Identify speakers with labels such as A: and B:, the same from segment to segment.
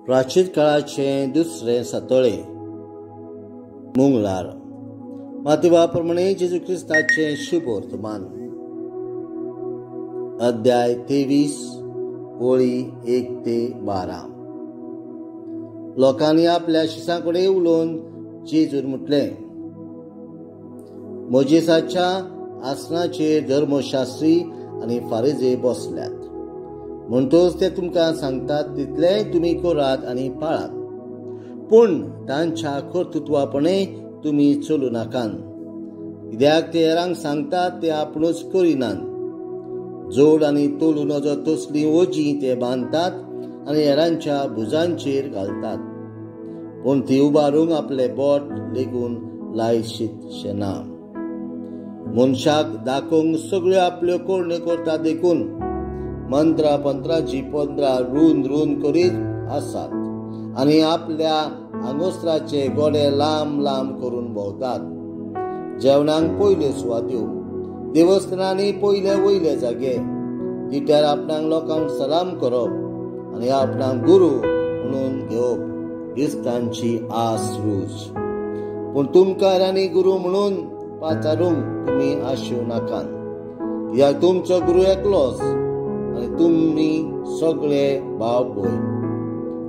A: प्राचीन काळाचें दुसरें सातोळें मंगळार. मातेवा प्रमाणे जेजू क्रिस्ताचें शुभ वर्तमान, अध्याय 23 ओळी 1 ते 12. लोकांनी आपल्या शिसां कडेन उलोवन जेजून म्हटलें, मोजेसाच्या आसनाचेर धर्मशास्त्री आनी फारिजे बसल्यात, म्हणटच ते तुमकां सांगतात तितलेंय तुमी करात आनी पाळात, पूण तांच्या कर्तृत्वापणे तुमी चलूं नाकात, कित्याक ते हेरांक सांगतात ते आपणूच करिनात. जोड आनी तोलू नजो तसलीं ओजीं ते बांदतात आनी हेरांच्या भुजांचेर घालतात, पूण ती उबारूंक आपलें बोट लेगून लायशीत ना. मनशाक दाखोवंक सगळ्यो आपल्यो करण्यो करता देखून मंत्रा पंत्राची 15 रूंद रूंद करीत आसात आनी आपल्या आंगोस्त्राचे गोडे लांब लांब करून भोंवतात. जेवणाक पयल्यो सुवात्यो, देवस्थानांनी पयले वयले जागे, तिट्यार आपणाक लोकांक सलाम करप आनी आपणाक गुरू म्हणून घेवप हीच तांची आस रूच. पूण तुमकां हेरांनी गुरू म्हणून पाचारूंक तुमी आशेवं नाकात, कित्याक तुमचो गुरू एकलोच आनी तुमी सगळे भाव भयण.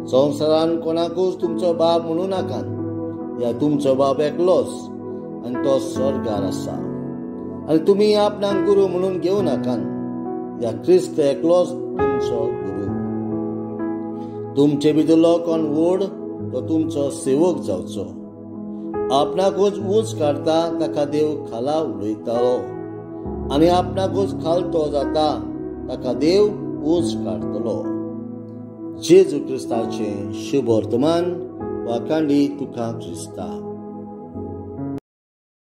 A: संवसारान कोणाकूच तुमचो बाप म्हणूं नाकात, कित्याक तुमचो बाप एकलोच आनी तो स्वर्गार आसा. आनी तुमी आपणाक गुरू म्हणून घेवं नाकात, कित्याक क्रिस्त एकलोच तुमचो गुरू. तुमचे भितरलो कोण व्हड तो तुमचो सेवक जावचो. आपणाकूच ऊंच काडता ताका देव खाला उडयतालो, आनी आपणाकूच खालतो जाता ताका देव ऊंच काडटलो. जेजू क्रिस्ताचें शुभ वर्तमान. वाखांडी तुका क्रिस्ता.